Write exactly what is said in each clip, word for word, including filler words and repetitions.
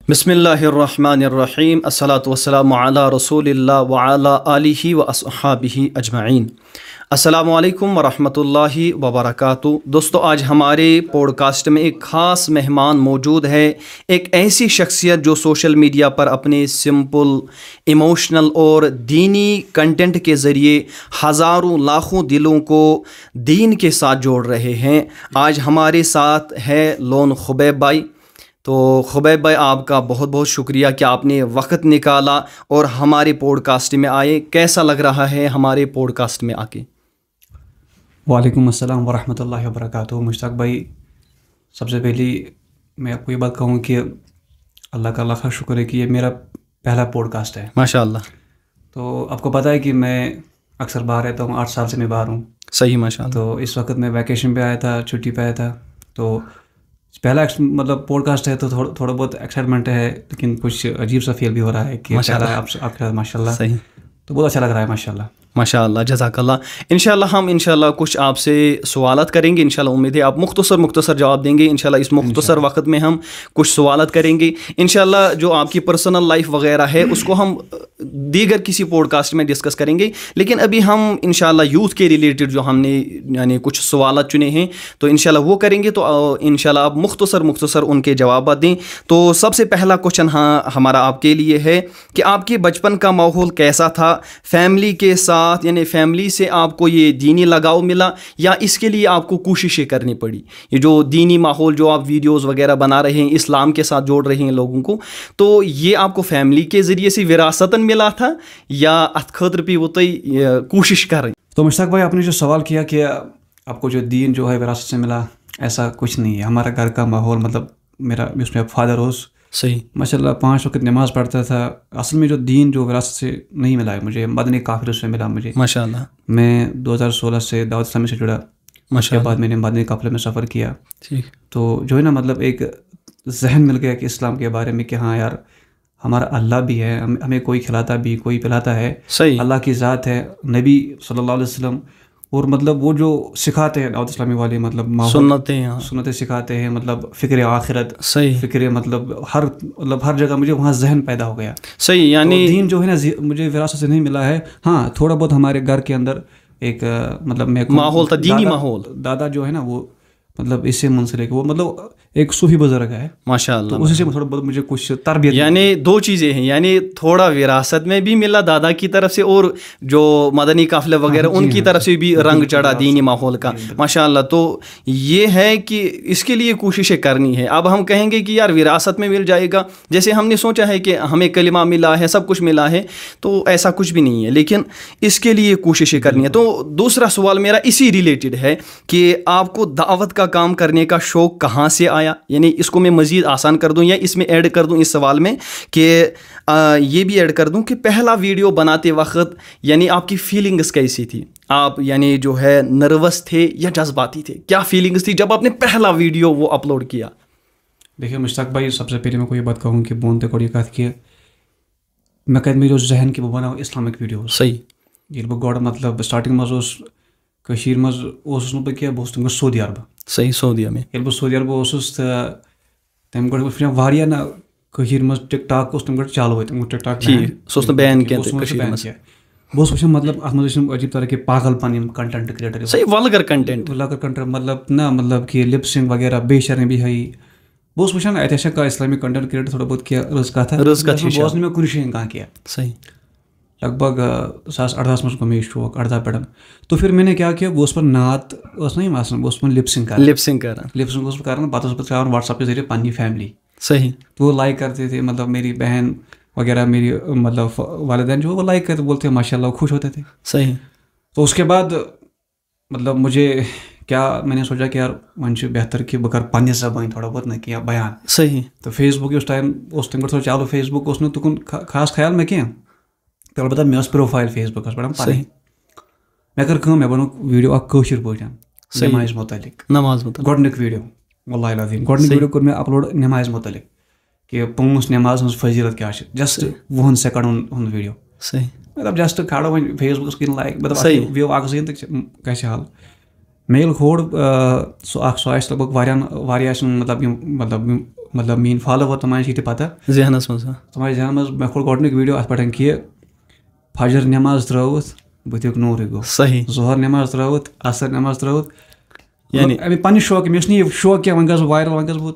بسم اللہ الرحمن الرحیم، الصلاۃ والسلام علی رسول اللہ وعلی آلہ و اصحابہ اجمعین۔ السلام علیکم ورحمۃ اللہ وبرکاتہ۔ دوستو، آج ہمارے پوڈکاسٹ میں ایک خاص مہمان موجود ہے، ایک ایسی شخصیت جو سوشل میڈیا پر اپنے سمپل، ایموشنل اور دینی کنٹینٹ کے ذریعے ہزاروں لاکھوں دلوں کو دین کے ساتھ جوڑ رہے ہیں۔ آج ہمارے ساتھ ہے لون خبیب بھائی۔ تو خبیب بھائی، آپ کا بہت بہت شکریہ کہ آپ نے وقت نکالا اور ہمارے پوڈکاسٹ میں آئے۔ کیسا لگ رہا ہے ہمارے پوڈکاسٹ میں آ کے؟ وعلیکم السلام ورحمۃ اللہ وبرکاتہ۔ مشتاق بھائی، سب سے پہلے میں آپ کو یہ بات کہوں کہ اللہ کا لاکھوں شکر ہے کہ یہ میرا پہلا پوڈکاسٹ ہے۔ ماشاء اللہ۔ تو آپ کو پتہ ہے کہ میں اکثر باہر رہتا ہوں، آٹھ سال سے میں باہر ہوں۔ صحیح، ماشاء اللہ۔ تو اس وقت میں ویکیشن پہ آیا تھا، چھٹی پہ آیا تھا۔ تو پہلا ایکس- مطلب پوڈکاسٹ ہے، تو تھوڑا تھوڑا بہت ایکسائٹمنٹ ہے، لیکن کچھ عجیب سا فیل بھی ہو رہا ہے کہ ماشاء اللہ۔ پہلا آپ آپ کے ساتھ، ماشاء اللہ۔ صحیح۔ تو بہت اچھا لگ رہا ہے، ماشاء اللہ۔ ماشاء اللہ، جزاک اللہ۔ انشاءاللہ ہم انشاءاللہ کچھ آپ سے سوالات کریں گے، انشاءاللہ امید ہے آپ مختصر مختصر جواب دیں گے۔ انشاءاللہ اس مختصر وقت میں ہم کچھ سوالات کریں گے۔ انشاءاللہ جو آپ کی پرسنل لائف وغیرہ ہے، اس کو ہم دیگر کسی پوڈکاسٹ میں ڈسکس کریں گے، لیکن ابھی ہم انشاءاللہ یوتھ کے ریلیٹڈ جو ہم نے یعنی کچھ سوالات چنے ہیں، تو انشاءاللہ وہ کریں گے۔ تو آ، انشاءاللہ آپ مختصر مختصر ان کے جوابات دیں۔ تو سب سے پہلا کوشچن، ہاں، ہمارا آپ کے لیے ہے کہ آپ کے بچپن کا ماحول کیسا تھا؟ فیملی کے ساتھ، یعنی فیملی سے آپ کو یہ دینی لگاؤ ملا یا اس کے لیے آپ کو کوششیں کرنی پڑی؟ یہ جو دینی ماحول، جو آپ ویڈیوز وغیرہ بنا رہے ہیں، اسلام کے ساتھ جوڑ رہے ہیں لوگوں کو، تو یہ آپ کو فیملی کے ذریعے سے وراثتاً ملا تھا یا اتھ خٲطرٕ پیٚیہِ وۄنۍ تۄہہِ، یہِ، کوٗشِش کَرٕنۍ؟ تو مشتاق بھائی، آپ نے جو سوال کیا کہ آپ کو جو دین جو ہے وراثت سے ملا، ایسا کچھ نہیں ہے۔ ہمارا گھر کا ماحول، مطلب میرا، یُس مےٚ فادر اوس، صحیح۔ ماشاء اللہ پانچ وقت نماز پڑھتا تھا۔ اصل میں جو دین جو وراثت سے نہیں ملا ہے مجھے، مدنی قافلے سے ملا مجھے۔ ماشاء اللہ۔ میں دو ہزار سولہ سے دعوت اسلامی سے جڑا۔ اس ماشاء کے اللہ۔ بعد میں نے مدنی قافلے میں سفر کیا۔ ٹھیک۔ تو جو ہے نا، مطلب ایک ذہن مل گیا کہ اسلام کے بارے میں کہ ہاں یار، ہمارا اللہ بھی ہے، ہم ہمیں کوئی کھلاتا بھی، کوئی پلاتا ہے، صحیح۔ اللہ کی ذات ہے، نبی صلی اللہ علیہ وسلم، اور مطلب وہ جو سکھاتے ہیں دعوت اسلامی والے، مطلب ماحول، سنتیں، ہاں۔ سنتیں سکھاتے ہیں، مطلب فکر آخرت، صحیح۔ فکر مطلب ہر، مطلب ہر جگہ مجھے وہاں ذہن پیدا ہو گیا۔ صحیح، یعنی تو دین جو ہے نا، زی- مجھے وراثت سے نہیں ملا ہے۔ ہاں، تھوڑا بہت ہمارے گھر کے اندر ایک آ، مطلب میں ماحول تھا، دینی دادا- ماحول۔ دادا جو ہے نا، وہ مطلب اس سے منسلک، وہ مطلب ایک صوفی بزرگ ہے۔ ماشاء اللہ۔ تو اسی سے تھوڑا بہت مجھے کچھ تربیت ملی۔ یعنی دو چیزیں ہیں، یعنی تھوڑا وراثت میں بھی ملا دادا کی طرف سے، اور جو مدنی قافلے وغیرہ، ہاں، جی ان کی ہاں۔ طرف سے بھی رنگ بالکل، چڑھا بالکل۔ دینی ماحول کا۔ بالکل۔ ماشاء اللہ۔ تو یہ ہے کہ اس کے لیے کوششیں کرنی ہے۔ اب ہم کہیں گے کہ یار وراثت میں مل جائے گا، جیسے ہم نے سوچا ہے کہ ہمیں کلمہ ملا ہے، سب کچھ ملا ہے، تو ایسا کچھ بھی نہیں ہے، لیکن اس کے لیے کوششیں کرنی ہے۔ تو دوسرا سوال میرا اسی ریلیٹڈ ہے کہ آپ کو دعوت کا کام کرنے کا شوق کہاں سے آیا؟ یعنی اس کو میں مزید آسان کر دوں یا اس میں ایڈ کر دوں اس سوال میں کہ، آ، یہ بھی ایڈ کر دوں کہ پہلا ویڈیو بناتے وقت یعنی آپ کی فیلنگز کیسی تھی؟ آپ یعنی جو ہے نروس تھے یا جذباتی تھے؟ کیا فیلنگز تھی جب آپ نے پہلا ویڈیو وہ اپلوڈ کیا؟ دیکھیے مشتاق بھائی، سب سے پہلے میں کو یہ بات کہوں کہ بہٕ وَنہٕ تۄہہِ گۄڈٕ یہِ کَتھ کہِ مےٚ کَتہِ میلیو ذہن کہِ بہٕ بَناوٕ اسلامک ویڈیوز۔ صحیح۔ ییٚلہِ بہٕ گۄڈٕ مطلب سٹارٹنگ منٛز اوس کٔشیٖر منٛز، اوسُس نہٕ بہٕ کینٛہہ، بہٕ اوسُس تَمہِ برونٛہہ سعودی عربہٕ۔ صحیح، سعودی میں۔ ییٚلہِ بہٕ سعودی عربہٕ اوسُس تہٕ تَمہِ گۄڈٕ وٕچھ مےٚ واریاہ نہ کٔشیٖر منٛز ٹِک ٹاک اوس تَمہِ گۄڈٕ چالوٕے، تَمہِ گۄڈٕ ٹِک ٹاک ٹھیٖک، سُہ اوس نہٕ بین کینٛہہ اوس نہٕ کٔشیٖرِ بین منٛز۔ کینٛہہ۔ بہٕ اوسُس وٕچھان مطلب اَتھ منٛز ٲسۍ یِم عجیٖب طرح کہِ پاگل پَن یِم کنٹینٹ کریٹر۔ صحیح، ولگر کنٹینٹ۔ لۄکٕٹ کنٹینٹ مطلب نہ مطلب کہِ لِپ سِنگ وغیرہ، بے شرمی بھی ہٲیی۔ بہٕ اوسُس وٕچھان اَتہِ آسہِ کانٛہہ اسلامک کنٹینٹ کریٹر تھوڑا بہت کینٛہہ رٕژ کَتھ۔ رٕژ کَتھ بہٕ اوسُس ہیٚچھان۔ بوزان مےٚ کُنہِ جایہِ کانٛہہ کینٛہہ۔ صحیح۔ لگ بگ آ، زٕ ساس اَردَہَس منٛز گوٚو مےٚ یہِ شوق، اَردَہ پٮ۪ٹھ۔ تو پھر میں نے کیا کیا، بہٕ اوسُس پَتہٕ نعت ٲس نہ یِم آسان، بہٕ اوسُس پَتہٕ لِپ سِنگ کران۔ لِپ سِنگ کران۔ لِپ سِنگ اوسُس بہٕ کران، پَتہٕ اوسُس بہٕ ترٛاوان وٹساپ کہِ ذٔریعہٕ پننہِ فیملی۔ صحیح۔ تو وہ لائک کرتے تھے، مطلب میری بہن وغیرہ، میری مطلب والدین جو وہ لائک کرتے، بولتے ماشاء اللہ، خوش ہوتے تھے۔ صحیح۔ تو اس کے بعد مطلب مجھے کیا، میں نے سوچا کہ یار وۄنۍ چھُ بہتر کہ بہٕ کرٕ پننہِ زبٲنۍ تھوڑا بہت نہ کینٛہہ بیان۔ صحیح۔ تو فیس بُک یُس ٹائم اوس تَمہِ گۄڈٕ تھوڑا چالو، فیس بُک اوس نہٕ تُکُن خا-، خاص خیال مےٚ کینٛہہ۔ تہٕ البتہ مےٚ ٲس پروفائل فیس بُکَس پٮ۪ٹھ پَنٕنۍ۔ صحیح۔ مےٚ کٔر کٲم، مےٚ بنوو ویڈیو اکھ کٲشِر پٲٹھۍ صحیح۔ نمازِ متعلق۔ نماز متعلق۔ گۄڈٕنیُک ویڈیو، واللہ العظیم، گۄڈٕنیُک صحیح۔ ویڈیو کوٚر مےٚ اپلوڈ نمازِ متعلق کہِ پانٛژھ نماز ہٕنٛز فضیلت کیٛاہ چھِ، جسٹ صحیح۔ وُہَن سیکنڈن ہُنٛد ویڈیو۔ صحیح۔ مطلب جسٹ کھالو وۄنۍ فیس بُکَس کِنۍ لایک، مطلب صحیح۔ ویو اکھ زٕ یِن تہٕ گژھِ حل۔ مےٚ ییٚلہِ کھول، آ، سُہ اکھ، سُہ آسہِ لگ بگ واریاہَن، واریاہ آسہِ مطلب یِم، مطلب یِم مطلب میٲنۍ فالوور تِم آسہِ یہِ تہِ پتہ۔ ذہنس منٛز ہا۔ تِم آسہِ ذہنس منٛز، مےٚ کھوٚل گۄڈٕنیُک ویٖڈیو اتھ پٮ۪ٹھ کہِ فجر نٮ۪ماز ترٲوٕتھ بُتھیُک نوٗرٕے گوٚو۔ صحیح۔ ظہر نٮ۪ماز ترٲوٕتھ، عصر نٮ۪ماز ترٲوٕتھ۔ یعنی مطلب، اَمہِ پننہِ شوقہٕ، مےٚ اوس نہٕ یہِ شوق کینٛہہ وۄنۍ گژھٕ بہٕ وایرل، وۄنۍ گژھٕ بہٕ۔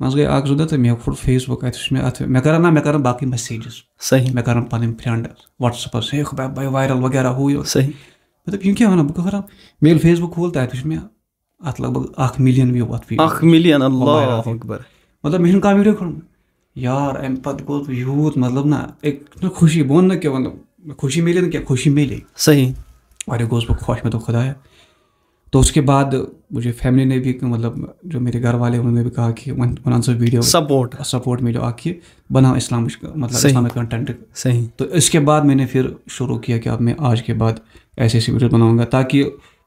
منٛزٕ گٔے اکھ زٕ دۄہ تہٕ مےٚ کھوٚل فیس بُک، اتہِ وٕچھ مےٚ اتھ، مےٚ کرن نا، مےٚ کرن باقٕے مسیجز، صحیح۔ مےٚ کرن پنٕنۍ فرینڈ وٹس ایپس، ہے خۄدایا بہٕ وایرل وغیرہ ہُہ یہِ۔ صحیح۔ مےٚ دوٚپ یِم کیٛاہ ونان، بہٕ کیٛاہ کرٕ؟ مےٚ ییٚلہِ فیس بُک کھول تہٕ اتہِ وٕچھ مےٚ اتھ لگ بگ اکھ ملین ویو اتھ ویٖڈیو۔ اکھ ملین، اللہ واللہ العظیم۔ اکبر۔ مطلب مےٚ چھُنہٕ کانٛہہ ویٖڈیو کھوٚلمُت یار، امہِ پتہٕ گوٚو یوٗت مطلب نا، اکھ نہ خوشی، بہٕ ونہٕ نہٕ کینٛہہ، مطلب خوشی ملے نہٕ کینٛہہ، خوشی ملے۔ صحیح۔ واریاہ گوس بہٕ خۄش، مےٚ دوٚپ خۄدایا۔ تو اس کے بعد مجھے فیملی نے بھی، مطلب جو میرے گھر والے، انہوں نے بھی کہا کہ ون ون سا ویڈیو سپورٹ۔ سپورٹ ملو، اکھ یہ بناو اسلامٕچ، مطلب صحیح۔ Islamic content. صحیح۔ تو اس کے بعد میں نے پھر شروع کیا کہ اب میں آج کے بعد ایسے ایسے ویڈیو بناؤں گا، تاکہ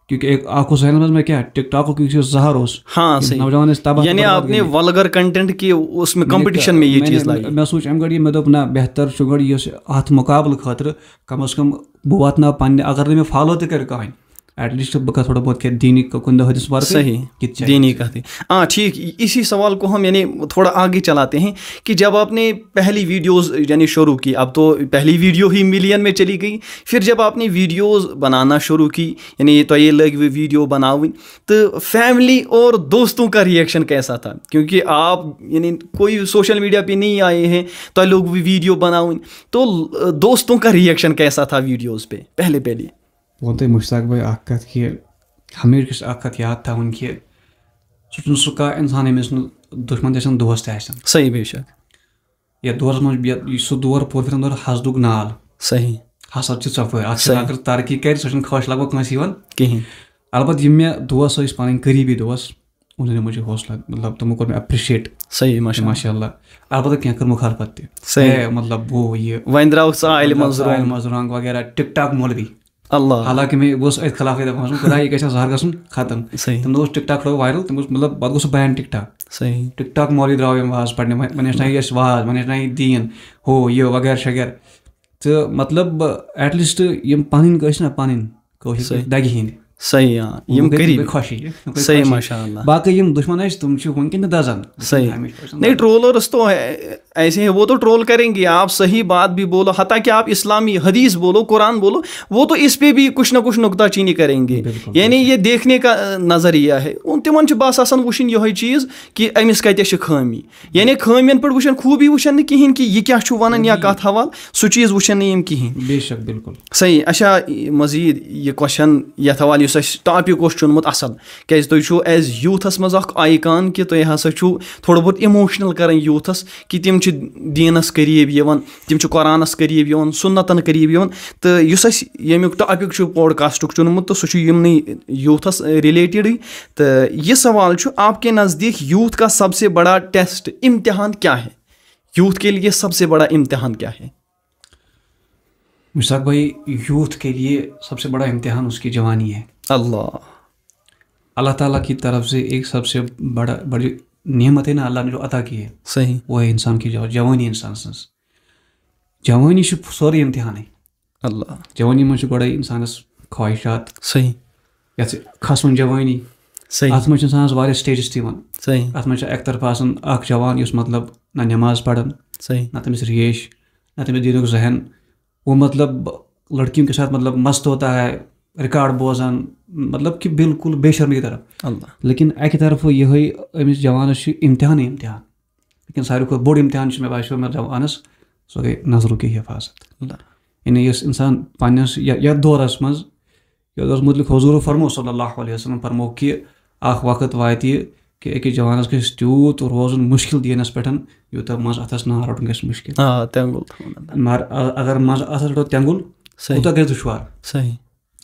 کیونکہ ایک آپ کو ذہن میں کیا ٹک ٹاک کو کیونکہ زہر اوس، ہاں یِم صحیح۔ نوجوان ٲسۍ تباہ یعنی برباد آپ نے گٔمٕتۍ۔ ولگر کنٹینٹ کی اس میں کمپٹیشن میں یہ میں چیز نے- لائی۔ مےٚ سوٗنٛچ اَمہِ گۄڈٕ یہِ، مےٚ دوٚپ نہ بہتر چھُ گۄڈٕ یُس اَتھ مُقابلہٕ خٲطرٕ کم از کم بہٕ واتناو پننہِ، اگر نہٕ مےٚ فالو تہِ کرِ کٕہٕنۍ، ایٹ لیٖسٹ بہٕ کرٕ تھوڑا بہت کینٛہہ دیٖنی کُنہِ دۄہ حدیث مُبارک۔ صحیح۔ یہِ تہِ چھِ دینی کہتے۔ ہاں ٹھیک، اسی سوال کو ہم یعنی تھوڑا آگے چلاتے ہیں کہ جب آپ نے پہلی ویڈیوز یعنی شروع کی، اب تو پہلی ویڈیو ہی ملین میں چلی گئی، پھر جب آپ نے ویڈیوز بنانا شروع کی، یعنی تۄہہِ لٔگۍ ویڈیو بناوٕنۍ، تو فیملی اور دوستوں کا ریئیکشن کیسا تھا؟ کیونکہ آپ یعنی کوئی سوشل میڈیا پہ نہیں آئے ہیں، تۄہہِ لوگ ویڈیو بناوٕنۍ، تو دوستوں کا ریئیکشن کیسا تھا ویڈیوز پہ پہلے پہلے؟ وۄنۍ تۄہہِ مُشتاق بھائی اکھ کتھ کہِ ہمیشہِ گژھِ اکھ کتھ یاد تھاوٕنۍ کہِ سُہ چھُنہٕ سُہ کانٛہہ انسان ییٚمِس نہٕ دُشمن تہِ آسن، دوست تہِ آسن۔ صحیح، بے شک۔ یتھ دورس منٛز یہِ، یہِ سُہ دور پوٚر پھِرن دور حسدُک نال۔ صحیح۔ حسد چھِ ژۄپٲرۍ، اکھ چھِ صحیح۔ اگر ترقی کرِ سۄ چھُنہٕ خٲہِش لگ بگ کٲنٛسہِ یِوان۔ کِہیٖنۍ۔ البتہٕ یِم مےٚ دوس ٲسۍ پنٕنۍ قریٖبی دوس، یِمو دیُت مےٚ مُجھے حوصلہ، مطلب تِمو کوٚر مےٚ اپریشیٹ۔ صحیح، ماشاء اللہ۔ ماشاء اللہ۔ البتہ کینٛہہ کٔر مُخالفت تہِ۔ صحیح۔ ہے، مطلب بہٕ یہِ وۄنۍ درٛاو ژٕ عالمَن منٛز رونٛگ۔ منٛز رونٛگ وغیرہ، ٹک ٹاک مولوی۔ اللہ۔ حالانکہ مےٚ اوس أتھۍ خلاف یہِ دپان، خۄداے، یہِ گژھِ ہا زہر گژھُن ختم۔ صحیح۔ تِم اوس ٹک ٹاک تھوڑا وایرل، تِم اوس مطلب پتہٕ گوٚو سُہ بین ٹک ٹاک۔ صحیح۔ ٹک ٹاک مولوی درٛاو یِم واز پرنہِ، وۄنۍ وۄنۍ ہیٚچھناوِ اَسہِ واز، وۄنۍ ہیٚچھناوِ دیٖن، ہُہ یہِ وغیرہ شغیرہ۔ تہٕ مطلب ایٹ لیٖسٹ یِم پنٕنۍ ٲسۍ نا پنٕنۍ کٲشِر صحیح۔ پٲٹھۍ دگہِ ہِنٛدۍ۔ صحیح، آ، یِم گٔے، تِم قریٖب۔ گٔے خۄشی، تِم گٔے صحیح، خۄشی۔ ماشاء اللہ۔ باقٕے یِم دُشمن ٲسۍ تِم چھِ وٕنکیٚن تہِ دزان۔ صحیح۔ ہمیشہِ روزان۔ نہیں، ٹرولرس تو ہے، ایسے ہیں، وہ تو ٹرول کریں گے، آپ صحیح بات بھی بولو، حتیٰ کہ آپ اسلامی حدیث بولو، قرآن بولو، وہ تو اس پہ بھی کچھ نہ کچھ نقطہ چینی کریں گے۔ بالکل، یعنی بالکل۔ یہ دیکھنے کا، آ، نظریہ ہے۔ ان تِمن چھِ بس آسان وٕچھِنۍ یِہوٚے چیٖز کہ أمِس کتہِ چھِ خٲمی۔ یعنی خٲمیَن پٮ۪ٹھ وٕچھن، خوٗبی وٕچھن نہٕ کِہیٖنۍ کہ یہِ کیٛاہ چھُ وَنان یا کَتھ حوالہٕ، سُہ چیٖز وٕچھن نہٕ یِم کِہیٖنۍ۔ بے شک، بالکل۔ صحیح۔ اچھا، مزید یہِ کوسچن یتھ حوالہٕ یُس اَسہِ ٹاپک اوس چُنمُت اصل، کیازِ تُہۍ چھِو ایز یوٗتھس منٛز اکھ آیکان کہِ تُہۍ ہسا چھِو تھوڑا بہت اِموشنل کران یوٗتھس کہِ تِم چھِ دیٖنس قریٖب یِوان، تِم چھِ قرآنس قریٖب یِوان، سُنتن قریٖب یِوان۔ تہٕ یُس اَسہِ ییٚمیُک ٹاپک چھُ پوڈکاسٹُک چُنمُت، تہٕ سُہ چھُ یِمنٕے یوٗتھس رِلیٹڈٕے۔ تہٕ یہِ سوال چھُ، آپ کے نزدیک یوٗتھ کا سب سے بڑا ٹیسٹ، امتحان کیا ہے؟ یوٗتھ کے لیے سب سے بڑا امتحان کیا ہے؟ مشتاق بھائی، یوتھ کے لیے سب سے بڑا امتحان اس کی جوانی ہے۔ اللہ۔ اللہ تعالیٰ کی طرف سے ایک سب سے بڑا، بڑی نعمت ہے نا، اللہ نے جو عطا کی ہے، صحیح۔ وہ ہے انسان کی جو-، جوانی انسان سٕنٛز۔ جوانی چھُ سورُے امتحانٕے۔ اللہ۔ جوانی منٛز چھُ گۄڈے انسانس خواہشات، صحیح۔ یتھ چھِ کھسوٕنۍ جوانی۔ صحیح۔ اتھ منٛز چھِ انسانس واریاہ سٹیجز تہِ یِوان۔ صحیح۔ اتھ منٛز چھِ اکہِ طرفہٕ آسان اکھ جوان یُس مطلب نہ نٮ۪ماز پران، صحیح۔ نہ تٔمِس ریش، نہ تٔمِس دیٖنُک ذہن۔ وہ مطلب لڑکیوں کے ساتھ مطلب مست ہوتا ہے، ریکارڈ بوزان، مطلب کہ بالکل بے شرمی کی طرف۔ اللہ۔ لیکن اکہِ طرفہٕ یِہوٚے أمِس جوانس چھُ امتحانٕے امتحان۔ لیکن ساروی کھۄتہٕ بوٚڑ امتحان چھُ مےٚ باسیٚو مےٚ جوانس، سۄ گٔے نظرُک یہِ حفاظت۔ اللہ۔ یعنی یُس انسان پننِس یا-، یتھ دورس منٛز، یتھ دورس مُتعلق حضور فرمو صلی اللہ علیہ وسلم فرمو کہ اکھ وقت واتہِ یہِ کہ أکِس جوانس گژھِ تیوٗت روزُن مشکل دینس پٮ۪ٹھ، یوٗتاہ منٛز اتھس نار رٹُن گژھِ مشکل۔ آ، تینگُل تھاوُن اندر۔ مگر ا-، اگر منٛز اتھس رٹو تینگُل، صحیح۔ کوٗتاہ گژھِ دُشوار۔ صحیح۔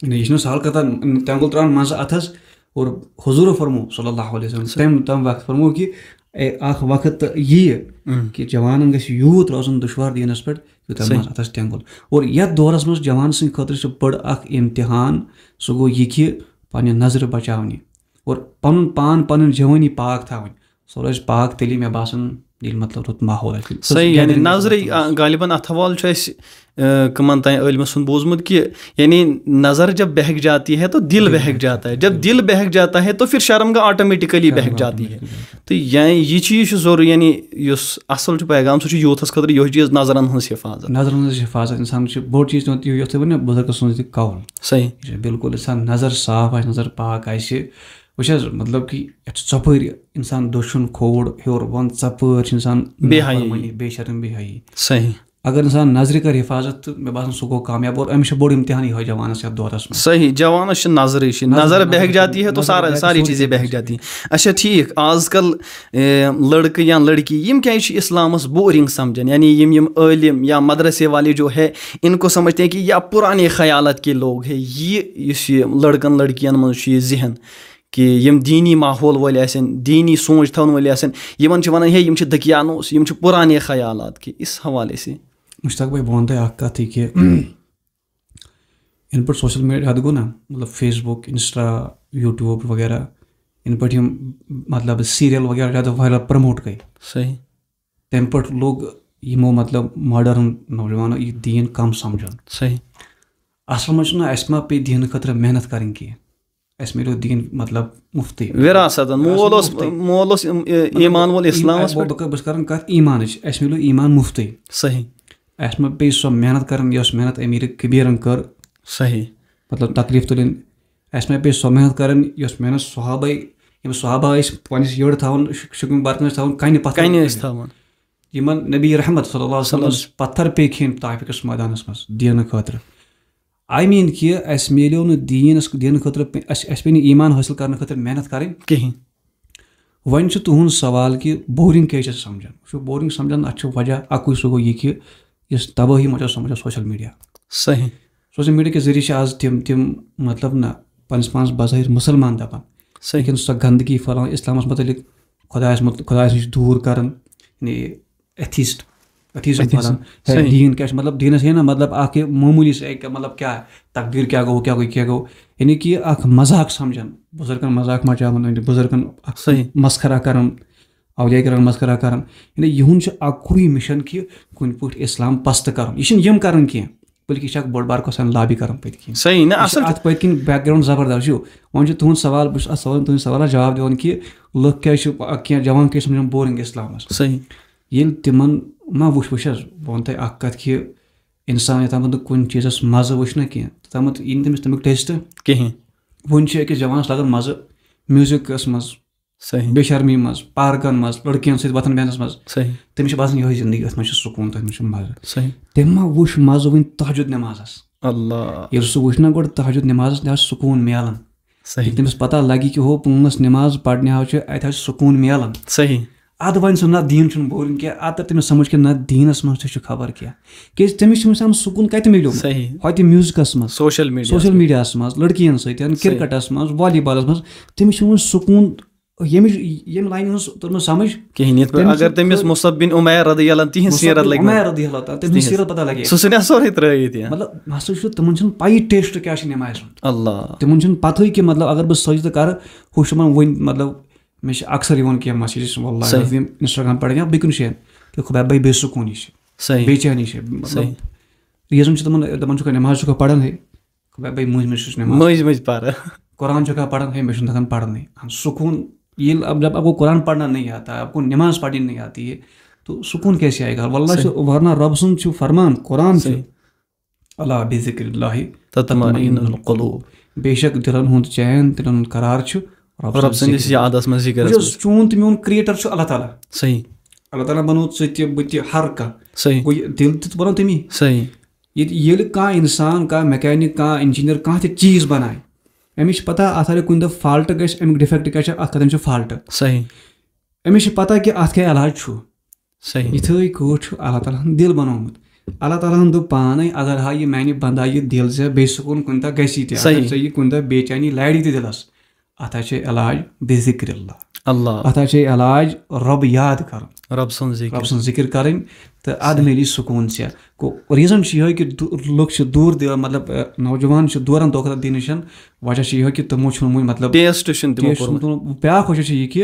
یعنی یہِ چھُنہٕ سہل کتھا، تینگُل ترٛاوُن منٛزٕ اتھس۔ اور حضور فرمو صلی اللہ علیہ وسلم، تمہِ، تمہِ وقت فرمو کہ اے، اکھ وقت ییہِ اۭں۔ کہ جوانن گژھِ یوٗت روزُن دُشوار دینس پٮ۪ٹھ، یوٗتاہ صحیح۔ منٛزٕ اتھس تینگُل۔ اور یتھ دورس منٛز جوان سٕنٛدِ خٲطرٕ چھُ بٔڑ اکھ امتحان، سُہ گوٚو یہِ کہ پننہِ نظرِ بچاونہِ اور پنُن پان، پنٕنۍ جوٲنی پاک تھاوٕنۍ۔ سۄ روزِ پاک تیٚلی، مےٚ باسان، ییٚلہِ مطلب رُت ماحول آسہِ، رٕژ صحیح، یعنی gathering آسہِ نظرٕے، لُکن آ، ہٕنٛز۔ غالباً اتھ حوالہٕ چھُ اَسہِ، آ، کٕمن تام عٲلمن سُنٛد بوٗزمُت کہِ یعنی نظر جب بہک جاتی ہے تو دل بہک جاتا ہے، جب دل بہک جاتا ہے تو پھر شرم گاہ آٹومیٹکلی بہک جاتی ہے۔ تہٕ یعنی یہِ چیٖز چھُ ضروٗری، یعنی یُس اصل چھُ پیغام، سُہ چھُ یوٗتھس خٲطرٕ یِہوٚے چیٖز، نظرن ہٕنٛز حفاظت۔ نظرن ہٕنٛز حفاظت، انسان چھُ بوٚڑ چیٖز تِمن، یُتھ تُہۍ ؤنِو بُزرگس سٕنٛز تہِ قول۔ صحیح۔ یہِ چھُ بالکل، انسان نظر صاف آسہِ، نظر پاک آسہِ، وٕچھ حظ، مطلب کہِ یتھ چھُ ژۄپٲرۍ انسان دٔچھُن کھووُر ہیوٚر بۄن، ژۄپٲرۍ چھُ انسان بے حیٲیی۔ نافرمٲنی، بے شرم، بے حیٲیی۔ صحیح۔ اگر انسان نظرِ کرِ حفاظت تہٕ مےٚ باسان سُہ گوٚو کامیاب، اور أمِس چھُ بوٚڑ امتحان یِہوٚے جوانس یتھ دورس منٛز۔ صحیح، جوانس چھِ نظرٕے چھِ، نظر، نظر نظر بہک بہک جاتی ہے تو نظر سارا بہک ساری سورُے چیزیں کینٛہہ بہک جاتی ہیں۔ اچھا ٹھیک، آج کل اے، لڑکہٕ یا لڑکی یِم کیازِ چھِ اسلامس بورنگ سمجھان، یعنی یِم یِم عٲلم یا مدرسے والے جو ہے، ان کو سمجھتے ہیں کہ یا پرانے خیالات کے لوگ ہے، یہِ یُس یہِ لڑکن لڑکین منٛز چھُ یہِ ذہن کہ یِم دینی ماحول وٲلۍ آسن، دینی سونچ تھاون وٲلۍ آسن، یِمن چھِ ونان ہے یِم چھِ دقیانوس، یِم چھِ پرانے خیالات کے، اس حوالے سے۔ مشتاق بھائی، بہٕ وَنہٕ تۄہہِ اَکھ کَتھ یہِ کہِ یَنہٕ پٮ۪ٹھ سوشَل میٖڈیا زیادٕ گوٚو نا، مطلب Facebook، Insta، YouTube وغیرہ، یَنہٕ پٮ۪ٹھ یِم مطلب سیٖریَل وغیرہ زیادٕ وایرَل پرٛموٹ گٔے، صحیح۔ تَمہِ پٮ۪ٹھ لوٚگ یِمو مطلب ماڈٲرٕن نوجوانو یہِ دیٖن کَم سَمجھُن۔ صحیح۔ اَصٕل منٛز چھُنہ اَسہِ ما پیٚیہِ دیٖنہٕ خٲطرٕ محنت کَرٕنۍ کینٛہہ، اَسہِ میلیو دیٖن مطلب مُفتٕے۔ وراثتن، مول اوس، مُفتٕے۔ مول اوس ایم-، اے-، ایمان وول اسلامس بہٕ، پٮ۪ٹھ۔ بہٕ کَرٕ، بہٕ کَرٕ کَتھ ایٖمانٕچ، اَسہِ میلیو ایٖمان مُفتٕے۔ صحیح۔ اَسہِ ما پیٚیہِ سۄ محنت کَرٕنۍ یۄس محنت أمیٖر کبیٖرَن کٔر، صحیح۔ مطلب تکلیٖف تُلٕنۍ، اَسہِ ما پیٚیہِ سۄ محنت کَرٕنۍ یۄس محنت صحابَے، یِم صحابہ ٲسۍ پنٛنِس یٔڑ تھاوان، شُ-، شُکُن بارکَن ٲسۍ تھاوان کَنہِ پَتھر، کَنہِ ٲسۍ تھاوان۔ یِمَن نبی رحمت صلی اللہ علیہ وسلم پَتھر پیٚیہِ کھیٚنۍ طائفہٕ کِس مٲدانَس منٛز دیٖنہٕ خٲطرٕ۔ I mean کہِ اَسہِ میلیو نہٕ دیٖنَس، دیٖنہٕ خٲطرٕ پے-، اَسہِ، اَسہِ پیٚیہِ نہٕ ایٖمان حٲصِل کَرنہٕ خٲطرٕ محنت کَرٕنۍ۔ کِہیٖنۍ۔ وۄنۍ چھُ تُہُنٛد سوال کہِ بورِنٛگ کیٛازِ چھِ سَمجھان؟ وٕچھِو، بورِنٛگ سَمجھان اَتھ چھُ وجہ اَکُے، سُہ گوٚو یہِ کہِ یُس تبٲہی مۄکلیو سۄ مۄکلیو سوشَل میٖڈیا۔ صحیح۔ سوشَل میٖڈیا کہِ ذٔریعہٕ چھِ آز تِم، تِم مطلب نہ پَنٕنِس پانَس بظٲہِر مُسلمان دَپان، صحیح۔ لیکِن سۄ گنٛدگی پھٔہلاوان اِسلامَس مُتعلِق، خۄدایَس مُت-، خۄدایَس نِش دوٗر کَران، یعنی ایتھیٖسٹ، ایتھیٖزم ایتھیٖزم، پھٔہلاوان۔ ہے، صحیح۔ دیٖن کیٛاہ چھُ؟ مطلب دیٖنَس ہے نہ مطلب اَکھ یہِ معموٗلی سُہ اَکہِ مطلب کیٛاہ تقبیٖر کیٛاہ گوٚو، کیٛاہ گوٚو، کیٛاہ گوٚو، یعنی کہِ اَکھ مذاق سَمجھان، بُزرگَن مذاق مَچاوان، یعنی بُزرگَن اَکھ صحیح۔ مسخرہ کَران، اولیاء کرام مسخرہ کران۔ یعنی یِہُنٛد چھُ اَکُے مِشن کہِ کُنہِ پٲٹھۍ اِسلام پست کرُن۔ یہِ چھِنہٕ یِم کران کینٛہہ، بلکہِ یہِ چھِ اَکھ بٔڑ بار کۄسان لابی کران پٔتۍ کِنۍ۔ صحیح، نہ یہِ چھِ اصل۔ اَتھ پٔتۍ کِنۍ بیک گراوُنڈ زبردست چھُ۔ وۄنۍ چھُ تُہُنٛد سوال، بہٕ چھُس اَتھ سوالَن، تُہٕنٛدِ سوالَس جواب دِوان کہِ لُکھ کیٛازِ چھِ، کینٛہہ جوان کیٛازِ چھِ سَمجھان بورِنٛگ اِسلامَس؟ صحیح۔ ییٚلہِ تِمَن ما وٕچھ، وٕچھ حظ، بہٕ وَنہٕ تۄہہِ اَکھ کَتھ کہِ اِنسان یوٚتام نہٕ کُنہِ چیٖزَس مَزٕ وٕچھ نہ کینٛہہ، توٚتامَتھ یی نہٕ تٔمِس تَمیُک ٹیسٹ۔ کِہیٖنۍ۔ وۄنۍ چھُ أکِس جوانَس لَگان مَزٕ میوٗزِکَس منٛز، صحیح۔ بے شرمی منٛز، پارکن منٛز، لڑکین سۭتۍ وۄتھن بیٚہنس منٛز۔ صحیح۔ تٔمِس چھِ باسان یِہوٚے زندگی، أتھۍ منٛز چھُ سکوٗن، تٔتھۍ منٛز چھُ مزٕ۔ صحیح۔ تٔمۍ ما وٕچھ مزٕ وٕنہِ تہجد نٮ۪مازس؟ اللہ۔ ییٚلہِ سُہ وٕچھ نہ گۄڈٕ تہجد نٮ۪مازس، تہِ حظ چھُ سکوٗن میلان۔ صحیح۔ ییٚلہِ تٔمِس پتہ لگہِ کہِ ہُہ پانٛژھ نٮ۪ماز پرنہِ حظ چھُ، اتہِ حظ چھُ سکوٗن میلان۔ صحیح۔ ادٕ وۄنۍ سُہ نہ دیٖن چھُنہٕ بورِنٛگ کینٛہہ، ادٕ تٔمِس سمجھ کہِ نہ دیٖنس منٛز تہِ چھُ خبر کیٛاہ۔ کیٛازِ تٔمِس چھُنہٕ وٕنہِ سکوٗن کتہِ میلیومُت؟ صحیح۔ ہوتہِ میوٗزکس منٛز، سوشل میٖڈیا۔ سوشل میٖڈیاہس منٛز، لڑکین سۭتۍ، صحیح۔ کرکٹس منٛز، والی بالس منٛز، تٔمِس چھُنہٕ وٕنہِ سکوٗن ییٚمِچ، ییٚمہِ لاینہِ ہٕنٛز توٚر نہٕ سمجھ۔ کِہیٖنۍ۔ یِتھ پٲٹھۍ تٔمِس اگر چھُ، تٔمِس تٔمِس مُصعب بِن عُمیر رضی اللہ عنہ تِہِنٛز مُصعب سیٖرت بِن لَگہِ عُمیر وۄنۍ۔ رضی اللہ تعالیٰ، تٔمِس تِہِنٛز۔ سیٖرت پتہ لگہِ۔ سُہ ژھٕنہِ سورُے ترٛٲیِتھ یا۔ مطلب، مسا چھُ تِمن چھُنہٕ پَیی ٹیسٹ کیٛاہ چھِ نٮ۪مازِ ہُنٛد۔ اللہ۔ تِمن چھُنہٕ پَتہٕے کہِ مطلب اگر بہٕ سجدٕ کرٕ، ہُہ چھُ تِمن وۄنۍ مطلب، مےٚ چھِ اکثر یِوان کینٛہہ messages، واللہ صحیح۔ العظیٖم، Instagram پٮ۪ٹھ یا بیٚیہِ کُنہِ جایہِ، کہِ خۄداے بھاے بے سکوٗنی چھِ، صحیح۔ بے چینی چھِ، مطلب صحیح۔ ریٖزن چھُ تِمن، دَپان چھُکھ نٮ۪ماز چھُکھا پَران ہے، خۄداے بھاے مٔنٛزۍ مٔنٛزۍ چھُس نٮ۪ماز۔ مٔنٛزۍ مٔنٛزۍ پَرٕ۔ قرآن چھُکھا پَران ہے، مےٚ چھُنہٕ تَگان پَرنُے۔ سکوٗن ییٚلہِ اب جب آپ کو قرآن پڑھنا نہیں آتا، آپ کو نماز پڑھنی نہیں آتی ہے، تو سکون کیسے آئے گا؟ واللہ صحیح۔ چھُ، ورنہ رب سُنٛد چھُ فرمان، قرآن چھُ، صحیح۔ الا بذکر اللہ تطمئن القلوب۔ بے شک دِلن ہُنٛد چین، دِلن ہُنٛد قرار چھُ رب رب سٕنٛدِس ذِکرِ۔ یادس منٛز، ذِکرس وٕچھ حظ، منٛز۔ چون تہٕ میون creator چھُ اللہ تعالیٰ۔ صحیح۔ اللہ تعالیٰ بنوو ژٕ تہِ، بہٕ تہِ، ہر کانٛہہ۔ صحیح۔ گوٚو یہِ دِل تہِ بنوو تٔمی۔ صحیح۔ ییٚتہِ ییٚلہِ کانٛہہ اِنسان، کانٛہہ mechanic، کانٛہہ engineer، کانٛہہ تہِ چیٖز بنایہِ، أمِس چھِ پتہ اَتھ اگر کُنہِ دۄہ fault گژھِ، اَمیُک defect کیٛاہ چھُ، اَتھ کَتٮ۪ن چھُ fault۔ صحیح۔ أمِس چھِ پتہ کہِ اَتھ کیٛاہ علاج چھُ۔ صحیح۔ یِتھَے کٲٹھۍ چھُ اللہ تعالیٰ ہَن دِل بنومُت۔ اللہ تعالیٰ ہَن دوٚپ پانے، اگر ہا یہِ میانہِ بندہ یہِ دِل ژےٚ بے سکوٗن کُنہِ دۄہ گژھی تہِ، اگر صحیح۔ ژےٚ یہِ کُنہِ دۄہ بے چینی لارِ تہِ دِلس، اَتھ ہا چھِ علاج بے ذکر اللہ۔ اللہ۔ اَتھ ہا چھِ علاج رۄب یاد کرُن، رب سُنٛد ذِکر۔ رۄب سٕنٛز ذِکر کرٕنۍ، تہٕ اَدٕ میلی سکوٗن ژےٚ۔ گوٚو، reason چھُ یِہوٚے کہِ دُ-، لُکھ چھِ دوٗر دِ-، مطلب، اَ، نوجوان چھِ دوٗران دۄہ کھۄتہٕ دۄہ دیٖنہٕ نِش۔ وجہ چھُ یِہوٚے کہِ تِمو چھُنہٕ وٕنہِ، مطلب، ٹیسٹ چھُنہٕ تِمو ٹیسٹ چھُنہٕ کوٚرمُت۔ تِمو۔ بیٛاکھ وجہ چھُ یہِ کہِ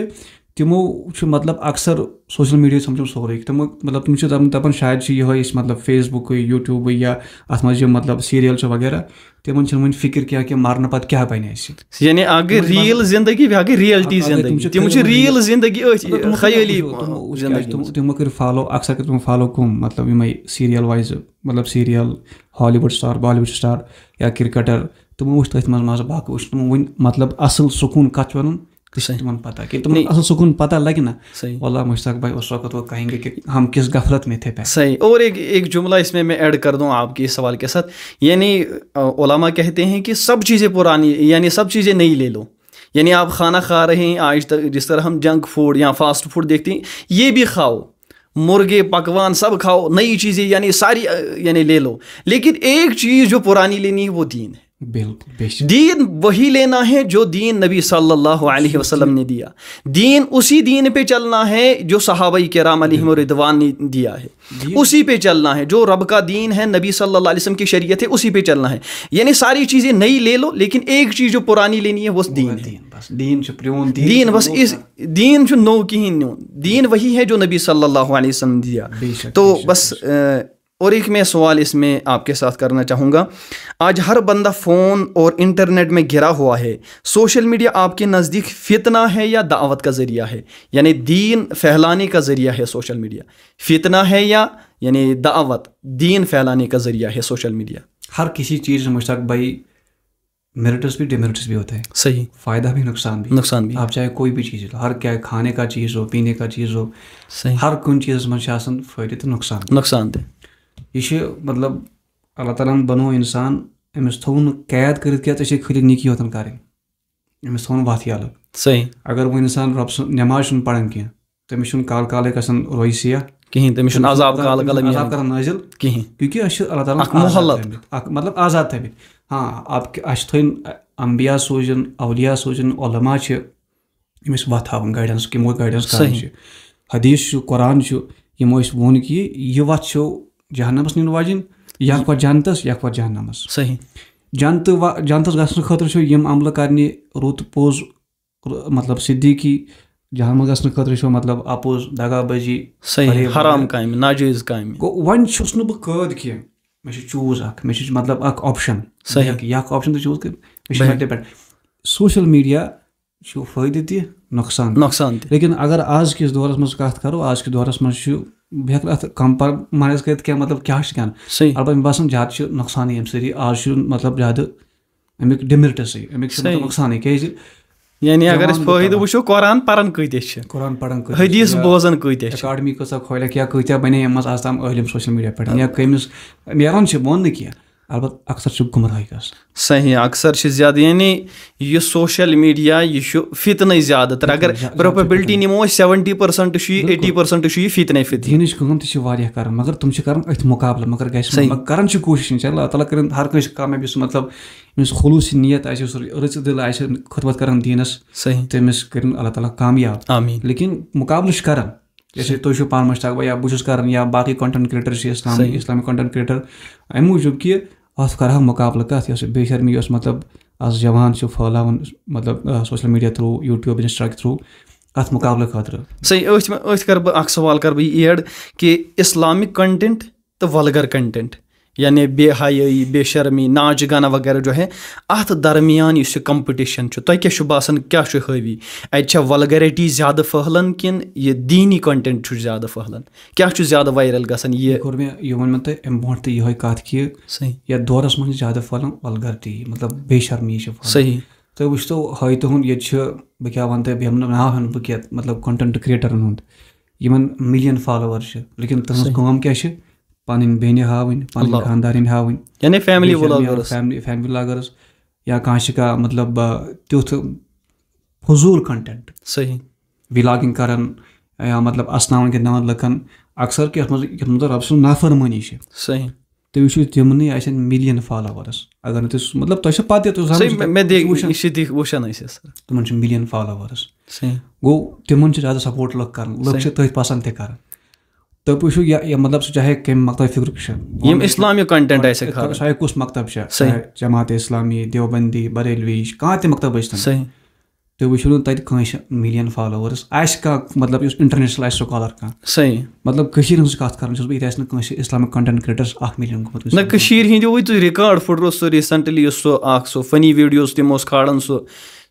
تِمو چھُ مطلب اکثر سوشل میٖڈیا سمجھُن سورُے۔ تِمو مطلب تِم چھِ دَپان، دَپان شاید چھِ یِہوٚے أسۍ مطلب Facebook یوٗٹیوٗبٕے یا اَتھ منٛز یہِ مطلب سیٖریل چھِ وغیرہ، تِمن چھِنہٕ وۄنۍ فِکر کینٛہہ کہِ مرنہٕ پتہٕ کیٛاہ بَنہِ اَسہِ۔ یعنی اکھ گٔے ریل زندگی، بیٛاکھ گٔے ریلٹی اکھ گٔے تِم زندگی۔ چھِ تِم چھِ خیٲلی ریل زندگی أتھۍ مطلب تِمو کٔرۍ خیٲلی وٕچھو، تِمو وٕچھ کیٛاہ، زندگی تِم منٛز۔ تِمو کٔرۍ فالو اکثر کٔرۍ تِمو فالو کٕم، مطلب یِمے سیٖریل وایزٕ، مطلب سیٖریل، ہالی وُڈ سٹار، بالی وُڈ سٹار یا کرکٹر، تِمو وٕچھ تٔتھۍ منٛز مزٕ، باقٕے وٕچھ تِمو وٕنہِ مطلب اصل سکوٗن کتھ چھُ ونان، تہِ چھُ صحیح۔ تِمن پتہ کہِ تِمن نہیں۔ اصل سکوٗن پتہ لگہِ نہ۔ صحیح۔ واللہ مشتاق بھائی، اس وقت وہ کہیں گے کہ ہم کس غفلت میں تھے پہلے۔ صحیح۔ اور ایک ایک جملہ اس میں میں ایڈ کر دوں آپ کے اس سوال کے ساتھ، یعنی علماء کہتے ہیں کہ سب چیزیں پرانی، یعنی سب چیزیں نئی لے لو۔ یعنی آپ کھانا کھا رہے ہیں آج تک، جس طرح ہم جنک فوڈ یا فاسٹ فوڈ دیکھتے ہیں، یہ بھی کھاؤ، مرغے پکوان سب کھاؤ، نئی چیزیں یعنی ساری یعنی لے لو، لیکن ایک چیز جو پرانی لینی ہے وہ دین ہے۔ بالکل، بے شک۔ دین وہی لینا ہے جو دین نبی صلی اللہ علیہ وسلم نے دیا۔ دین، اسی دین پہ چلنا ہے جو صحابہ کرام علیہ رضوان نے دیا ہے، اسی پہ چلنا ہے۔ جو رب کا دین ہے، نبی صلی اللہ علیہ وسلم کی شریعت ہے، اسی پہ چلنا ہے۔ یعنی ساری چیزیں نئی لے لو، لیکن ایک چیز جو پرانی لینی ہے وہ دین ہے۔ دین بس، دین چھُ پرٛون، دین دین چھُ بس نوٚو اس کانٛہہ۔ دین چھُ نوٚو کِہیٖنۍ نیُن۔ دین وہی ہے جو نبی صلی اللہ علیہ وسلم دیا۔ بے شک، تو بے شک، بس، بے شک۔ اور ایک میں سوال اس میں آپ کے ساتھ کرنا چاہوں گا۔ آج ہر بندہ فون اور انٹرنیٹ میں گھرا ہوا ہے۔ سوشل میڈیا آپ کے نزدیک فتنہ ہے یا دعوت کا ذریعہ ہے؟ یعنی دین پھیلانے کا ذریعہ ہے سوشل میڈیا؟ فتنہ ہے یا یعنی دعوت، دین پھیلانے کا ذریعہ ہے سوشل میڈیا؟ ہر کسی چیز سے مشتاق بھائی میرٹس بھی ڈیمیرٹس بھی ہوتے ہیں۔ صحیح۔ فائدہ بھی، نقصان بھی۔ نقصان بھی۔ آپ چاہے کوئی بھی چیز لو، ہر کیا کھانے کا چیز ہو، پینے کا چیز ہو، صحیح۔ ہر کُنہِ چیٖزس منٛز چھِ آسان فٲیدٕ تہٕ نۄقصان۔ نۄقصان تہِ۔ یہِ چھِ مطلب اللہ تعالیٰ ہن بنوو انسان، أمِس تھوٚو نہٕ قید کٔرِتھ کینٛہہ، ژےٚ چھے خٲلی نیکی یوتن کرٕنۍ، أمِس تھوٚو نہٕ وتھ یلہٕ۔ صحیح۔ اگر وۄنۍ انسان رۄب سُنٛد نٮ۪ماز چھُنہٕ پران کینٛہہ، تٔمِس چھُنہٕ کال کالے گژھان روزِ سیاہ۔ کِہیٖنۍ، تٔمِس چھُنہٕ عذاب کال کلم عذاب یِوان۔ کران نٲزِل۔ کِہیٖنۍ۔ کیونکہ أسۍ چھِ اللہ تعالیٰ ہن اکھ آزاد مۄہلت۔ تھٲومٕتۍ۔ اکھ مطلب آزاد تھٲومٕتۍ۔ ہاں، آپ اسہِ تھٲوِن انبیاء سوٗزِن، اولیاء سوٗزِن، علماء چھِ، یِم أسۍ وتھ ہاوان، گایڈنس، کِمو گایڈنس کران صحیح۔ چھِ۔ حدیث چھُ، قرآن چھُ، یِمو أسۍ ووٚن کہِ یہِ وتھ چھو جہنمس نِنہٕ واجِنۍ، یا وتھ جنتس، یا وتھ جہنمس۔ صحیح۔ جنتہٕ وا-، جنتس گژھنہٕ خٲطرٕ چھِ یِم عملہٕ کرنہِ، رُت پوٚز، ر-، مطلب صدیقی، جہنمس گژھنہٕ خٲطرٕ چھِ مطلب اپُز، دغا بٲزی، صحیح۔ فریب حرام وغیرہ۔ کامہِ، ناجٲیز کامہِ۔ گوٚو، وۄنۍ چھُس نہٕ بہٕ قٲد کینٛہہ، مےٚ چھُ چوٗز اکھ، مےٚ چھُ مطلب اکھ آپشن۔ صحیح۔ یہِ اکھ، یہِ اکھ آپشن تہِ چوٗز کٔرِتھ، مےٚ چھُ بِلکُل۔ مےٚ ڈِپینڈ۔ سوشل میٖڈیا چھُ فٲیدٕ تہِ، نۄقصان تہِ۔ نۄقصان تہِ۔ لیکن اگر آز کِس دورس منٛز کتھ کرو، آز کِس دورس منٛز چھُ، بہٕ ہٮ۪کہٕ نہٕ اتھ کمپرمایز کٔرِتھ کینٛہہ، مطلب کیٛاہ چھُ کینٛہہ۔ صحیح۔ البتہ مےٚ باسان زیادٕ چھُ نۄقصانٕے امہِ سۭتۍ، آز چھُ مطلب زیادٕ امیُک ڈِمیرٹسٕے، امیُک چھُ مطلب صحیح۔ نۄقصانٕے، کیٛازِ یعنی اگر جوان أسۍ فٲیدٕ مُبتلا۔ وٕچھو، قرآن پران کۭتیاہ چھِ؟ قرآن پران کۭتیاہ چھِ حدیث یا بوزان کۭتیاہ چھِ؟ اکیڈمی کۭژاہ کھولکھ یا کۭتیاہ بنے یِم منٛز آز تام عٲلم سوشل میٖڈیا پٮ۪ٹھ یا کٔمِس نیران چھِ، بہٕ وَنہٕ نہٕ کینٛہہ، البتہ اکثر چھُ گُمراہی گژھان۔ صحیح، اکثر چھِ زیادٕ، یعنی یہِ سوشل میٖڈیا، یہِ چھُ فتنٕے زیادٕ تر۔ اگر زیادٕ چھُ پروبیبلٹی فتنہٕ۔ نِمو أسۍ، سیونٹی پرسنٹ چھُ یہِ، بِلکُل۔ ایٹی پرسنٹ چھُ یہِ فتنَے فتنہٕ۔ دیٖنٕچ کٲم تہِ چھِ واریاہ کران، مگر تِم چھِ کران أتھۍ مُقابلہٕ، مگر گژھِ صحیح۔ مگر کران چھِ کوٗشِش، انشاءاللہ، اللہ تعالیٰ کٔرِن ہر کٲنٛسہِ کامیاب، یُس مطلب ییٚمِس خلوٗصی نیت آسہِ، یُس رٕژ دِل آسہِ خدمت کران دیٖنس، صحیح۔ تٔمِس کٔرِن اللہ تعالیٰ کامیاب۔ آمیٖن۔ لیکن مُقابلہٕ چھِ کران، جیسے تُہۍ چھِو پانہٕ مشتاق بھائی یا بہٕ چھُس کران یا باقٕے کنٹینٹ کریٹر چھِ اسلام، صحیح۔ اسلامک کنٹینٹ کریٹر، امہِ موٗجوٗب کہِ اتھ کرٕ ہا مُقابلہٕ کتھ، یۄس بے شرمی، یۄس مطلب از جوان چھِ پھٲلاوان، مطلب social media through, YouTube, Insta through, اتھ مُقابلہٕ خٲطرٕ۔ صحیح، أتھۍ منٛز، أتھۍ کرٕ بہٕ اکھ سوال کرٕ بہٕ یہِ ایڈ کہِ اسلامک کنٹینٹ تہٕ ولگر کنٹینٹ، یعنی بے حیٲیی، بے شرمی، ناچ گانا وغیرہ جو ہے، اتھ درمیان یُس یہِ کمپٹیشن چھُ، تۄہہِ کیٛاہ چھُ باسان، کیٛاہ چھُ حٲوی؟ اتہِ چھا ولگریٹی زیادٕ پھٔہلان کِنہٕ یہِ دیٖنی کنٹینٹ چھُ زیادٕ پھٔہلان؟ کیٛاہ چھُ زیادٕ وایرل گژھان، یہِ؟ یہِ کوٚر مےٚ، یہِ ووٚن مےٚ تۄہہِ امہِ برونٛٹھ تہِ یِہوٚے کتھ کہِ صحیح۔ یتھ دورس منٛز چھِ زیادٕ پھٔہلان ولگرٹی، مطلب بے شرمی چھِ پھٔہلان۔ صحیح۔ تُہۍ وٕچھتو ہٲیتو ہُنٛد ییٚتہِ چھِ، بہٕ کیٛاہ وَنہٕ تۄہہِ، بہٕ ہٮ۪مہٕ نہٕ ناو ہٮ۪مہٕ بہٕ کینٛہہ، مطلب content creatorن ہُنٛد، یِمن million followers چھِ، لیکن تٕہٕنٛز صحیح۔ کٲم کیٛاہ چھِ؟ پَنٕنۍ بیٚنہِ ہاوٕنۍ، پَنٕنۍ اللہ۔ خانٛدارِنۍ ہاوٕنۍ، یعنی فیملی بیٚیہِ چھِ ولاگٲرٕس۔ فیملی، فیملی ولاگٲرٕس، یا کانٛہہ چھِ کانٛہہ مطلب آ، تیُتھ فضوٗل content، صحیح۔ vlogging کران یا مطلب اَسناوان گِنٛدناوان لُکن، اکثر کہِ یَتھ منٛز، یَتھ منٛز رۄب سٕنٛز نافرمٲنی چھِ۔ صحیح۔ تُہۍ وٕچھِو تِمنٕے آسن million followers، اگر نہٕ تُہۍ سُہ، مطلب تۄہہِ چھِ پَتہ تہِ، تُہۍ زانان صحیح، چھِو مےٚ، تہِ، مےٚ تُہۍ چھِو دِ، وٕچھان۔ یہِ چھِ تہِ وٕچھان أسۍ، سر۔ تِمن چھِ million followers۔ صحیح۔ گوٚو تِمن چھِ زیادٕ support لُکھ کران، لُکھ چھِ صحیح۔ تٔتھۍ پسند تہِ کران۔ تُہۍ وٕچھِو یا، یا مطلب سُہ چاہے کمہِ مکتبہٕ فکرُک چھُ، یِم اسلامک content آسہِ کھالان۔ چاہے کُس مکتب چھُ، صحیح۔ چاہے جماعت اسلامی، دیوبندی، بریلوی، کانٛہہ تہِ مکتب ٲسۍ تن۔ صحیح۔ تُہۍ وٕچھِو نہٕ تَتہِ کٲنٛسہِ مِلیَن فالووٲرٕس آسہِ کانٛہہ، مطلب یُس اِنٹرنیشنَل آسہِ سکالر کانٛہہ۔ صحیح۔ مطلب کٔشیٖرِ ہٕنٛز کَتھ کَران چھُس بہٕ، ییٚتہِ آسہِ نہٕ کٲنٛسہِ اِسلامِک کَنٹینٹ کِرٛیٹَرَس اَکھ مِلیَن گوٚمُت نہ، کٔشیٖرِ ہِنٛدِ وٕچھ تُہۍ ریکارڈ پھُٹروو سُہ ریٖسَنٹلی، یُس سُہ اَکھ سُہ فٔنی ویٖڈیوز تِم اوس کھالان، سُہ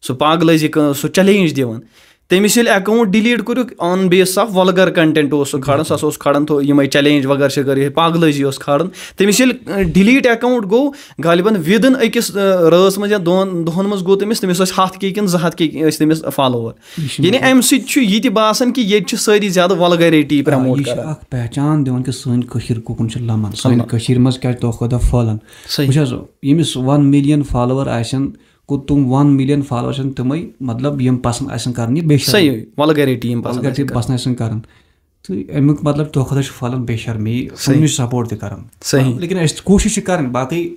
سُہ پاگلٲزی کٲ- سُہ چیلنج دِوان۔ تٔمِس ییٚلہِ اکاؤنٹ ڈِلیٖٹ کوٚرُکھ آن بیس آف ولگر کنٹینٹ اوس سُہ کھالان، سُہ ہسا اوس کھالان تھو یِمے چیلنج وغیرہ شغیرہ، پاگلٲزی اوس کھالان۔ تٔمِس ییٚلہِ ڈِلیٖٹ اکاؤنٹ گوٚو، غالباً وِدن أکِس، آ، رٲژ منٛز یا دۄن دۄہن منٛز گوٚو تٔمِس، تٔمِس ٲسۍ ہتھ کے کِنہٕ زٕ ہتھ کے ٲسۍ تٔمِس فالوور۔ یہِ چھُ یعنی مطلب- امہِ سۭتۍ چھُ یہِ تہِ باسان کہِ ییٚتہِ چھِ سٲری زیادٕ ولگیرٹی آ، پرموٹ یہِ چھُ کران۔ اکھ پہچان دِوان کہِ سٲنۍ کٔشیٖر کُکُن چھِ لَمان، سانہِ لَمان۔ کٔشیٖرِ منٛز کیٛاہ چھِ دۄہ کھۄتہٕ دۄہ پھٔہلان۔ صحیح۔ وٕچھ حظ، ییٚمِس ون مِلیَن فالوور آسن، گوٚو تِم ون مِلیَن فالوور چھِنہٕ تِمے، مطلب یِم پسنٛد آسن کران یہِ بے شرم۔ صحیح، ولگیرٹی یِم پسنٛد ولگیرٹی آسان کران۔ پسنٛد آسن کران۔ تہٕ اَمیُک مطلب دۄہ کھۄتہٕ دۄہ چھُ پھٔہلان بے شرمی، صحیح۔ یِمنٕے چھُ سپورٹ تہِ کران۔ صحیح۔ لیکن أسۍ کوٗشِش چھِ کران، باقٕے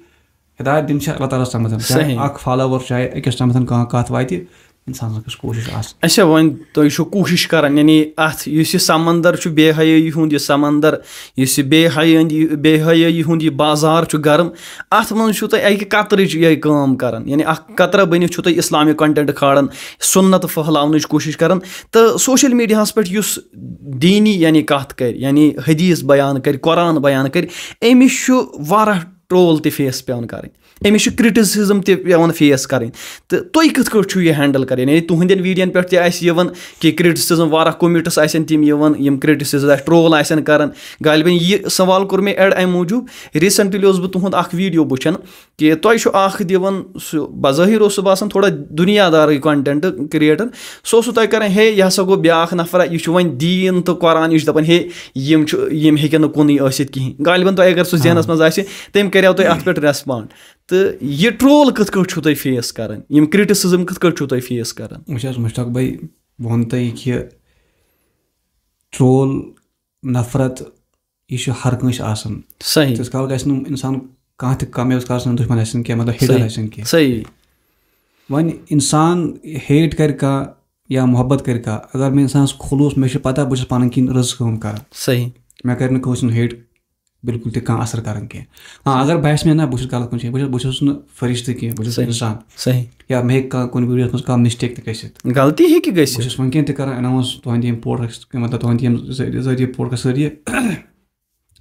ہدایت دِنۍ چھِ اللہ تعالیٰ سَمجھان۔ چاہے صحیح۔ اکھ فالوور، چاہے أکِس تامَتھ کانٛہہ کَتھ واتہِ، اِنسانَس گٔژھ کوٗشِش آسٕنۍ۔ اچھا، وۄنۍ تُہۍ چھِو کوٗشِش کران، یعنی اتھ یُس یہِ سمندر چھُ بے حیٲیی ہُنٛد، یہِ سمندر یُس یہِ بے حیٲیی، بے حیٲیی ہُنٛد یہِ بازار چھُ گرم، اتھ منٛز چھُو تُہۍ اکہِ قطرٕچ یِہے کٲم کران، یعنی اکھ قطرٕ بٔنِتھ چھُو تُہۍ اسلامک کنٹینٹ کھالان، سُنت پھٔہلاونٕچ کوٗشِش کران، تہٕ سوشل میڈیاہس پٮ۪ٹھ یُس دیٖنی یعنی کتھ کرِ، یعنی حدیث بیان کرِ، قرآن بیان کرِ، أمِس چھُ واریاہ ٹرول تہِ فیس پٮ۪وان کرٕنۍ، أمِس چھُ کرٹیسزم تہِ پٮ۪وان فیس کرٕنۍ۔ تہٕ تُہۍ کِتھ کٲٹھۍ چھِو یہِ ہینڈل کران؟ یعنی تُہنٛدٮ۪ن ویٖڈیوَن پٮ۪ٹھ تہِ آسہِ یِوان کہِ کرٹیسزم، واریاہ کومنٹس آسن تِم یِوان، یِم کرٹیسزم آسہِ، ٹرول آسن کران۔ غالباً یہِ سوال کوٚر مےٚ ایڈ امہِ موٗجوٗب، ریسنٹلی اوسُس بہٕ تُہُنٛد اکھ ویٖڈیو وٕچھان کہِ تۄہہِ چھُ اکھ دِوان سُہ، بظٲہِر اوس سُہ باسان تھوڑا دُنیا دارٕے کنٹینٹ کریٹر، سُہ اوسوٕ تۄہہِ کران، ہے، یہِ ہسا گوٚو بیٛاکھ نفرا، یہِ چھُ وۄنۍ دیٖن تہٕ قرآن، یہِ چھُ دپان، ہے، یِم چھِ، یِم ہیٚکن نہٕ کُنُے ٲسِتھ کِہینۍ۔ غالباً تۄہہِ اگر سُہ ذہنس منٛز آسہِ، تٔمۍ کریو تۄہہِ اتھ پٮ۪ٹھ ریسپانڈ۔ تہٕ یہِ ٹرول کِتھ کٲٹھۍ چھِو تُہۍ فیس کران؟ یِم کرٹیسزم کِتھ کٲٹھۍ چھِو تُہۍ فیس کران؟ وٕچھ حظ مشتاق بھائی، بہٕ وَنہٕ تۄہہِ یہِ کہِ ٹرول، نفرت، یہِ چھُ ہر کٲنٛسہِ آسان۔ صحیح۔ تیٖتِس کال گژھِ نہٕ اِنسان کانٛہہ تہِ کم، ییٖتِس کالَس نہٕ دُشمن آسن کینٛہہ، مطلب ہیٹر صحیح۔ آسن کینٛہہ۔ صحیح۔ وۄنۍ اِنسان ہیٹ کرِ کانٛہہ یا محبت کرِ کانٛہہ، اگر مےٚ اِنسانَس کھلوٗس، مےٚ چھُ پتہ بہٕ چھُس پنٕنۍ کِنۍ رٕژ کٲم کران، صحیح۔ مےٚ کرِ نہٕ کٲنٛسہِ ہُنٛد ہیٹ بالکل تہِ کانٛہہ اثر کران کینٛہہ۔ ہاں، اگر باسہِ مےٚ نہ بہٕ چھُس غلط کُنہِ جایہِ، بہٕ چھُس، بہٕ چھُس نہٕ فرشتہٕ کینٛہہ، بہٕ چھُس صحیح۔ اِنسان۔ صحیح۔ یا مےٚ ہیٚکہِ کانٛہہ کُنہِ ویٖڈیوَس منٛز کانٛہہ مسٹیک تہِ گٔژھِتھ۔ غلطی ہیٚکہِ بہٕ گٔژھِتھ۔ چھُس وٕنکیٚن تہِ کران اناؤنس تُہنٛدِ ییٚمہِ پوڈکاسٹ، مطلب تُہنٛدِ ییٚمہِ ذٔریعہٕ، ذٔریعہٕ پوڈکاسٹ ذٔریعہٕ،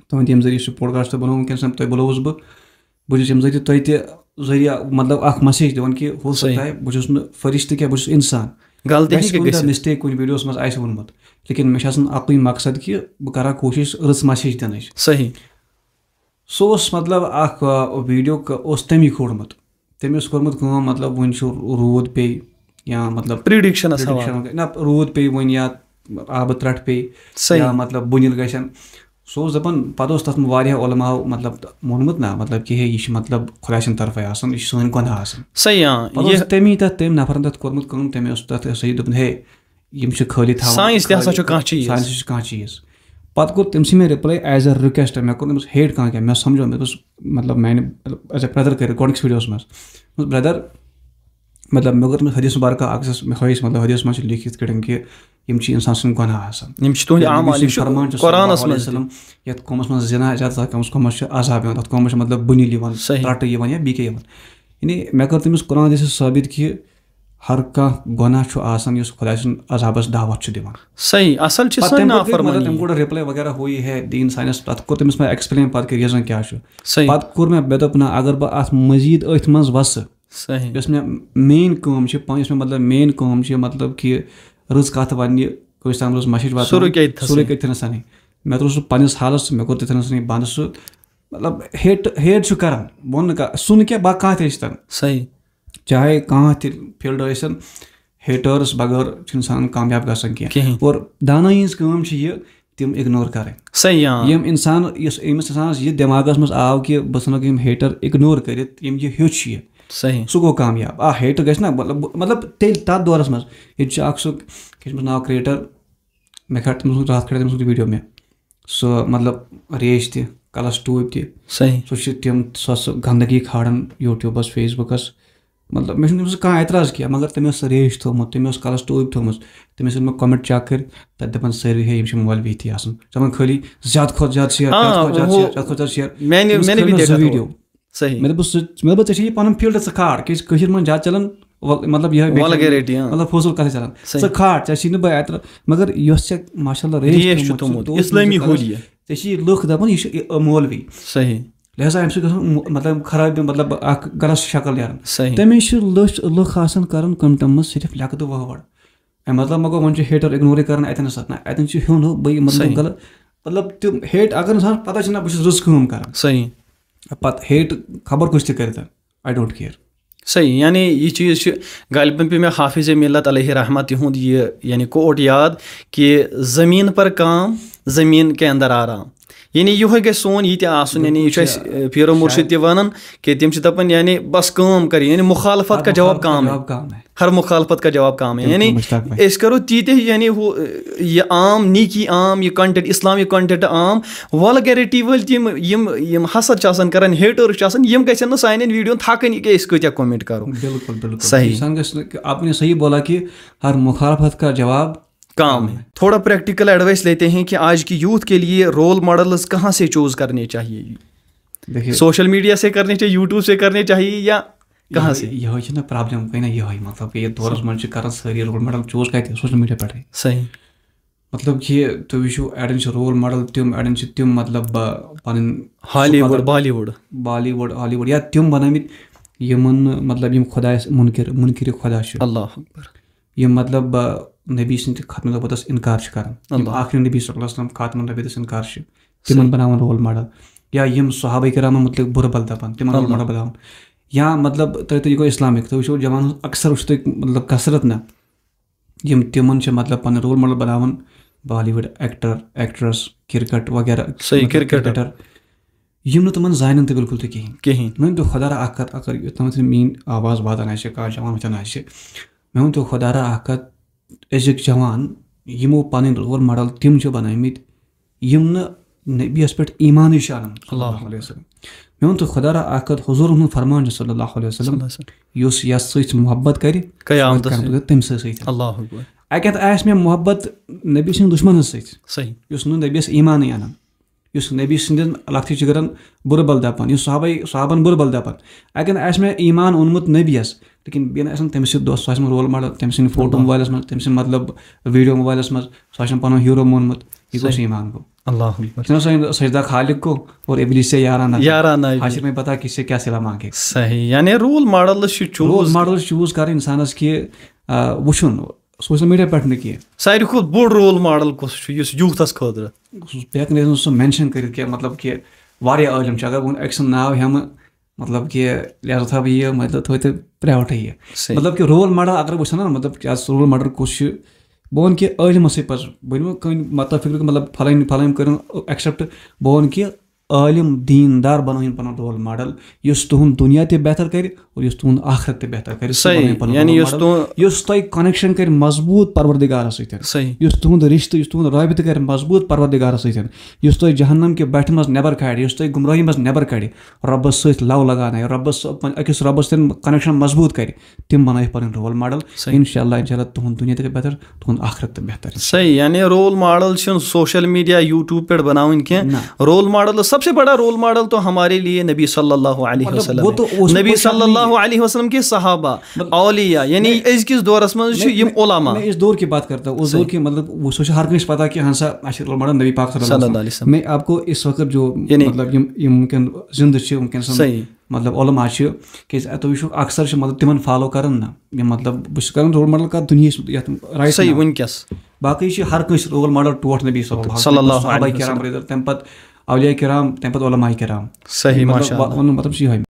تُہنٛدِ ییٚمہِ ذٔریعہٕ چھُ پوڈکاسٹ بنوومُت، وٕنکیٚنس تۄہہِ بُلووُس بہٕ، بہٕ چھُس ییٚمہِ ذٔریعہٕ تۄہہِ تہِ ذٔریعہٕ مطلب اکھ مسیج دِوان کہِ ہو صحیح۔ سکتا ہے بہٕ چھُس نہٕ فرشتہٕ کینٛہہ، بہٕ چھُس انسان۔ غلطی گژھِ ہیٚکہِ کُنہِ دۄہ گٔژھِتھ۔ مسٹیک کُنہِ ویٖڈیوَس منٛز آسہِ ووٚنمُت، لیکن مےٚ چھُ آسان اَکُے مقصد کہِ بہٕ کرٕ ہا کوٗشِش رٕژ مسیج دِنٕچ۔ صحیح۔ سُہ اوس مطلب اکھ، آ، ویٖڈیو ک-، اوس تٔمی کھوٗرمُت۔ تٔمۍ اوس کوٚرمُت کٲم، مطلب وۄنۍ چھُ روٗد پیٚیہِ یا مطلب پریڈکشنس prediction حوالہٕ۔ وغیرہ، نہ روٗد پیٚیہِ وۄنۍ یا آبہٕ ترٛٹھ پیٚیہِ صحیح۔ یا مطلب بُنِل گژھن۔ سُہ اوس دَپان، پَتہٕ اوس تَتھ واریاہ علماو مطلب ووٚنمُت نہ، مطلب کہِ ہے یہِ چھِ مطلب خۄداے سٕنٛدِ طرفے آسان، یہِ چھِ سٲنۍ گۄناہ آسان۔ صحیح، آ، پَتہٕ یہِ اوس تَمی تَتھ تٔمۍ نفرَن تَتھ کوٚرمُت کٲم، تٔمۍ اوس تَتھ صحیح دوٚپمُت، ہے یِم چھِ خٲلی تھاوان، ساینس تہِ ہسا خٲلی چھُ کانٛہہ چیٖز۔ ساینس تہِ چھُ کانٛہہ چیٖز۔ پَتہٕ کوٚر تٔمۍ سٕے مےٚ reply as a request، مےٚ کوٚر تٔمِس ہیٹ کانٛہہ کینٛہہ، مےٚ سمجھو، مےٚ دوٚپُس مطلب میانہِ مطلب as a brother کٔرِتھ گۄڈٕنِکِس ویٖڈیوَس منٛز، دوٚپُس، brother، مطلب مےٚ کوٚر تٔمِس حدیث مبارکہ اکھ زٕ، مےٚ ہٲیِس مطلب حدیث منٛز چھُ لیکھِتھ کِتھ کٔنۍ کہِ یِم چھِ اِنسان سٕنٛدۍ گۄناہ آسان۔ یِم چھِ تُہٕنٛدۍ یا نبی اعمال، یہِ سٕنٛدۍ چھُ فرمان چھُ قرآنَس صلی اللہ علیہ منٛز تہِ۔ وسلم، یَتھ قومَس منٛز زِنا زیادٕ، تَتھ قومَس، قومَس چھُ عذاب یِوان، تَتھ قومَس چھُ مطلب بُنِل یِوان، صحیح۔ ترٛٹہٕ یِوان یا بیٚیہِ کینٛہہ یِوان۔ یعنی مےٚ کٔر تٔمِس قرآن حدیث ثٲبِت کہِ ہر کانٛہہ گۄناہ چھُ آسان یُس خۄداے سُنٛد عذابَس دعوت چھُ دِوان۔ صحیح، اصل چھِ پَتہٕ سٲنۍ تَمہِ گۄڈٕ تہِ، مطلب، نافرمٲنی۔ تَمہِ گۄڈٕ reply وغیرہ ہُہ یہِ ہے دِیِن ساینس، تَتھ کوٚر تٔمِس مےٚ explain پَتہٕ کہِ reason کیٛاہ چھُ۔ صحیح۔ پَتہٕ کوٚر مےٚ، مےٚ دوٚپ نہ، اگر بہٕ اَتھ مٔزیٖد أتھۍ منٛز وَسہٕ، صحیح۔ یۄس مےٚ main کٲم چھِ، پَ-، یۄس مےٚ مطلب main کٲم چھِ، مطلب کہِ رٕژ کَتھ وَننہِ، کٲنٛسہِ تام رٕژ message واتناوٕنۍ، سُہ رُکہِ أتھۍ تھَسٕے۔ سُہ رُکہِ أتھۍ تھَسٕے۔ مےٚ ترٛوو سُہ پَنٕنِس حالَس، مےٚ کوٚر تٔتھۍ تھَسٕے بنٛد سُہ، مطلب hate، hate چھُ کَران، بہٕ وَنہٕ نہٕ کانٛہہ، سُہ نہٕ کینٛہہ، باقٕے کانٛہہ تہِ ٲسۍ تَن۔ صحیح۔ چاہے کانٛہہ تہِ field ٲسِن، haters بغٲر چھُنہٕ اِنسان کامیاب گژھان کینٛہہ۔ کِہیٖنۍ۔ اور دانٲیی ہٕنٛز کٲم چھِ یہِ، تِم ignore کَرٕنۍ۔ صحیح، آ۔ یِم اِنسان، یُس أمِس اِنسانَس یہِ دٮ۪ماغَس منٛز آو کہِ بہٕ ژھٕنَکھ یِم hater ignore کٔرِتھ، یِم یہِ ہیوٚچھ چھِ یہِ، سُہ گوٚو کامیاب۔ آ، hate گژھِ نہ، مطلب، مطلب تیٚلہِ تَتھ دورَس منٛز، ییٚتہِ چھُ اَکھ سُہ، کیٛاہ چھُ أمِس ناو، creator، مےٚ کھار تٔمۍ سُنٛد راتھ کھڑا تٔمۍ سُنٛد video مےٚ، سُہ مطلب ریش تہِ، کَلَس ٹوٗپۍ تہِ، صحیح۔ سُہ چھُ تِم، سۄ، سُہ گنٛدگی کھالان YouTubeَس، Facebookَس۔ مطلب، مےٚ چھُنہٕ تٔمِس کانٛہہ اعتراض کینٛہہ، مگر تٔمۍ اوس ریش تھوٚومُت، تٔمۍ اوس کَلَس ٹوٗپۍ تھوٚومُت۔ تٔمِس ییٚلہِ مےٚ comment check کٔرۍ، تَتہِ دَپان سٲری، ہے، یِم چھِ مولوی تہِ آسان۔ دَپان خٲلی زیادٕ کھۄتہٕ زیادٕ share، آ، زیادٕ کھۄتہٕ زیادٕ ہُہ share، زیادٕ کھۄتہٕ زیادٕ share۔ میٛانہِ، تٔمِس میٛانہِ کھٲلۍ بھی مےٚ زٕ دیکھا video۔ صحیح۔ مےٚ دوٚپُس، ژٕ، مےٚ دوٚپ، ژےٚ چھےٚ یہِ پَنُن field ژٕ کھار، کیٛازِ کٔشیٖرِ منٛز زیادٕ چَلان وَل-، مطلب یِہوٚے بیٚیہِ چھِ Vulgarity، ہاں۔ مطلب فضوٗل کَتھٕ چَلان۔ صحیح۔ ژٕ کھار، ژےٚ چھی نہٕ بہٕ اعتراض، مگر یۄس ژےٚ ماشاء اللہ ریش ریش چھِ چھُ تھوٚمُت، تھوٚمُت، دوست اِسلٲمی چھُ کَران، حلیہ۔ ژےٚ چھی لُکھ دَپان یہِ چھُ یہِ مولوی۔ صحیح۔ لہذا اَمہِ سۭتۍ گژھان مو-، مطلب خراب، مطلب اَکھ غلط شکل نیران۔ صحیح۔ تٔمِس چھِ لٔچھ لُکھ آسان کَران comment منٛز صرف لیٚکھٕ تہٕ وۄہوَڑ۔ اے مطلب مےٚ گوٚو وۄنۍ چھُ hater ignore کران، اَتٮ۪ن نَس نہ، اَتٮ۪ن چھُ ہیوٚن ہُہ بہٕ یہِ مطلب صحیح۔ غلط، مطلب تِم hate اگر اِنسان پَتہ چھِ نہ بہٕ چھُس رٕژ کٲم کران، صحیح۔ پَتہٕ hate خبر کُس تہِ کٔرِتھ، I don't care۔ صحیح، یعنی یہِ چیٖز چھُ، غالباً پیٚو مےٚ حافظ ملت علیہ رحمہ تِہُنٛد یہِ یعنی quote یاد کہ زمین پر کام، زمین کے اندر آرام۔ یعنی یِہوٚے گژھِ سون یہِ تہِ آسُن، یعنی یہِ چھُ اَسہِ، بِلکُل۔ اے، پیٖرو مُرشِد تہِ وَنان کہ تِم چھِ دَپان یعنی بس کٲم کَرٕنۍ، یعنی مُخالفت کا جواب کام ہے۔ کام ہے۔ ہر مخالفت کا جواب کام ہے۔ بِلکُل یعنی مشتاق بھائی۔ أسۍ کَرو تیٖتیٛاہ یعنی ہُہ، یہِ عام نیٖکی عام، یہِ content، اِسلامی content عام، vulgarity وٲلۍ تِم یِم یِم حسد چھِ آسان کَران، haters چھِ آسان، یِم گژھن نہٕ سانٮ۪ن videoن تھَکٕنۍ کہِ أسۍ کۭتیٛاہ comment کَرو۔ بِلکُل بِلکُل۔ صحیح۔ اِنسان گژھِ نہٕ کہ آپ نے صحیح بولا کہ ہر مخالفت کا جواب کام ہے۔ تھوڑا practical advice لیتے ہیں کہ آج کی youth کے لیے role models کہاں سے choose کرنے چاہیے؟ دیکھیے سوشل میڈیا سے کرنے چاہیے، یوٹیوب سے کرنے چاہیے یا کہاں سے؟ یِہوٚے چھِنہ problem، گٔے نہ یِہوٚے مطلب کہ یَتھ دورَس منٛز چھِ کَران سٲری role model choose کَتہِ؟ سوشل میڈیا پٮ۪ٹھٕے۔ صحیح۔ مطلب کہ تُہۍ وٕچھِو اَڑٮ۪ن چھِ role model تِم، اَڑٮ۪ن چھِ تِم مطلب آ، پَنٕنۍ ہالی وُڈ، مطلب بالی وُڈ۔ بالی وُڈ، ہالی وُڈ یا تِم بَنٲومٕتۍ یِمَن نہٕ مطلب یِم خۄدایَس مُنکِر مُنکِرِ خۄدا چھِ۔ اللہ اکبر۔ یِم مطلب آ، نبی سٕنٛدِ ختمِ نبوتَس اِنکار چھِ کَران، یِم اللہ۔ آخری نبی صلی اللہ علیہ وسلم خاتمِ نبوتَس اِنکار چھِ، تِمَن بَناوان role model۔ یا یِم صحابہ کرامَن مُتعلِق بُرٕ بَل دَپان، تِمَن role اللہ۔ model بَناوان۔ یا مطلب تۄہہِ تۄہہِ گوٚو اِسلامِک، تُہۍ وٕچھِو جوان اکثر وٕچھِو تُہۍ مطلب کثرت نہ یِم تِمَن چھِ مطلب پَنٕنۍ role model بَناوان بالی وُڈ actor، actress، cricket وغیرہ، صحیح، مطلب cricketer۔ cricketer، یِم نہٕ تِمَن زانن تہِ بالکل تہِ کِہیٖنۍ۔ کِہیٖنۍ۔ مےٚ ؤنۍ تو خۄدا را اَکھ کَتھ، اگر یوٚتام تہِ میٛٲنۍ آواز واتان آسہِ، کانٛہہ جوان وٕچھان آسہِ، مےٚ ؤنۍ تو خۄدا را اَکھ کَتھ، أزِکۍ جوان یِمو پَنٕنۍ role model تِم چھِ بَنٲومٕتۍ یِم نہٕ نبیَس پٮ۪ٹھ ایٖمانٕے چھِ اَنان۔ اللہ۔ علیہ وسلم۔ مےٚ ووٚن تۄہہِ خۄدا را اکھ کتھ، حضوٗرن ہُنٛد فرمان چھُ صلی اللہ علیہ وسلم، صلی اللہ علیہ وسلم۔ یُس یَس سۭتۍ محبت کرِ، قیامتس سُہ سۭتۍ۔ کرِ تٔمۍ سٕے سۭتۍ۔ اللہ اکبر۔ اَکہِ اَتھٕ آسہِ مےٚ محبت نبی سٕنٛدِ دُشمنس سۭتۍ، صحیح۔ یُس نہٕ نبیَس ایٖمانٕے اَنان، یُس نبی سٕنٛدٮ۪ن لۄکٹہِ جگرن بُرٕ بل دپان، یُس صحابے، صحابن بُرٕ بل دپان۔ اَکہِ اَتھٕ آسہِ مےٚ ایٖمان اوٚنمُت نبیَس، لیکن بیٚیہِ نہٕ آسان تٔمِس سۭتۍ دوست، سُہ آسہِ مےٚ role model، تٔمۍ سٕنٛدِ فوٹو موبایلس منٛز، تٔمۍ سٕنٛدِ مطلب video موبایلس منٛز، سُہ آسہِ مےٚ پنُن hero مونمُت، یہِ کُس صحیح۔ ایٖمان گوٚو؟ اللہ اکبر۔ چھُنہ سُہ سجدہ خالق کو اور ابلیس سے یارانہ۔ یارانہ۔ حاشر میں پتا کس سے کیا صلہ مانگے۔ صحیح، یعنی role models چھِ role choose۔ models choose کرٕنۍ انسانس کہِ آ، وٕچھُن سوشل میڈیا پٮ۪ٹھ نہٕ کینٛہہ۔ ساروی کھۄتہٕ بوٚڑ role model کُس چھُ یُس youthس خٲطرٕ؟ بہٕ ہٮ۪کہٕ نہٕ ییٚتہِ سُہ mention کٔرِتھ کینٛہہ، مطلب کہِ واریاہ عٲلِم چھِ، اگر بہٕ أکۍ سُنٛد ناو ہٮ۪مہٕ، مطلب کہِ لہذا تھاوٕ بہٕ یہِ، مطلب تھٲوِو تُہۍ privateٕے یہِ۔ صحیح۔ مطلب کہِ role model اگر بہٕ وٕچھن نا، مطلب کہِ از role model کُس چھُ، بہٕ وَنہٕ کہِ عٲلمَسٕے پَزٕ، بہٕ نِمہٕ کٲنٛسہِ مطلب فلٲنۍ فلٲنۍ کٔرٕن accept، بہٕ وَنہٕ کہِ عٲلِم دیٖندار بَنٲوِن پَنُن role model، یُس تُہُنٛد دُنیا تہِ بہتر کَرِ اور یُس تُہُنٛد آخرت تہِ بہتر کَرِ، سُہ صحیح، بَنٲوِن پَنُن یعنی role یُس model۔ تُہُنٛد یُس تۄہہِ connection کَرِ مضبوٗط پروردگارَس سۭتۍ، صحیح۔ یُس تُہُنٛد رِشتہٕ، یُس تُہُنٛد رٲبطہٕ کَرِ مضبوٗط پروردگارَس سۭتۍ، یُس تۄہہِ جہنم کہِ بَٹھِ منٛز نٮ۪بَر کَڑِ، یُس تۄہہِ گُمرٲہی منٛز نٮ۪بَر کَڑِ، رۄبَس سۭتۍ love لگاونایہِ، رۄبَس سۭتۍ أکِس رۄبَس سۭتۍ connection مضبوٗط کَرِ، تِم بَنٲوِتھ پَنٕنۍ role model۔ صحیح۔ انشاءاللہ، انشاءاللہ تُہُنٛد دُنیا تہِ گژھِ بہتر، تُہُنٛد آخرت تہِ بہتر۔ صحیح، یعنی role model چھُنہٕ social media، YouTube پٮ۪ٹھ بَناوٕنۍ کینٛہہ۔ نہ۔ Role model، سب سے بڑا role model تو ہمارے لیے نبی صلی اللہ علیہ مطلب، وسلم وہ ہے۔ تو اس میں نبی کوئی شک صلی نہیں ہے۔ اللہ علیہ وسلم کے صحابہ، مطلب، اولیاء، یعنی میں، أزکِس دورس منٛز چھِ میں، یِم میں، علماء۔ میں اس دور کی بات کرتا ہوں، اس صحیح۔ دور کی مطلب وہ سوچو ہر کٲنٛسہِ پتا کہ ہاں سا اَسہِ چھِ role model نبی پاک صلی اللہ صلی علیہ اللہ علیہ وسلم۔ وسلم۔ میں آپ کو اس وقت جو یعنی مطلب یِم یِم وٕنکٮ۪ن زِندٕ چھِ، وٕنکٮ۪ن سن صحیح۔ مطلب علماء چھِ کہ تُہۍ وٕچھِو اکثر چھِ مطلب تِمن follow کران نہ، یِم مطلب بہٕ چھُس کران role model کتھ دُنیاہس یتھ right صحیح، now۔ وٕنکیٚس۔ باقٕے چھِ ہر کٲنٛسہِ role model ٹوٹھ نبی صلی اللہ علیہ وسلم، صلی اللہ صحابہ علیہ کرام وسلم۔ رضی اللہ، تمہِ پتہٕ اولیاء کرام، تمہِ پتہٕ علماء کرام۔ صحیح، مطلب، ماشاء اللہ۔ ونُن مطلب چھُ یِہوٚے۔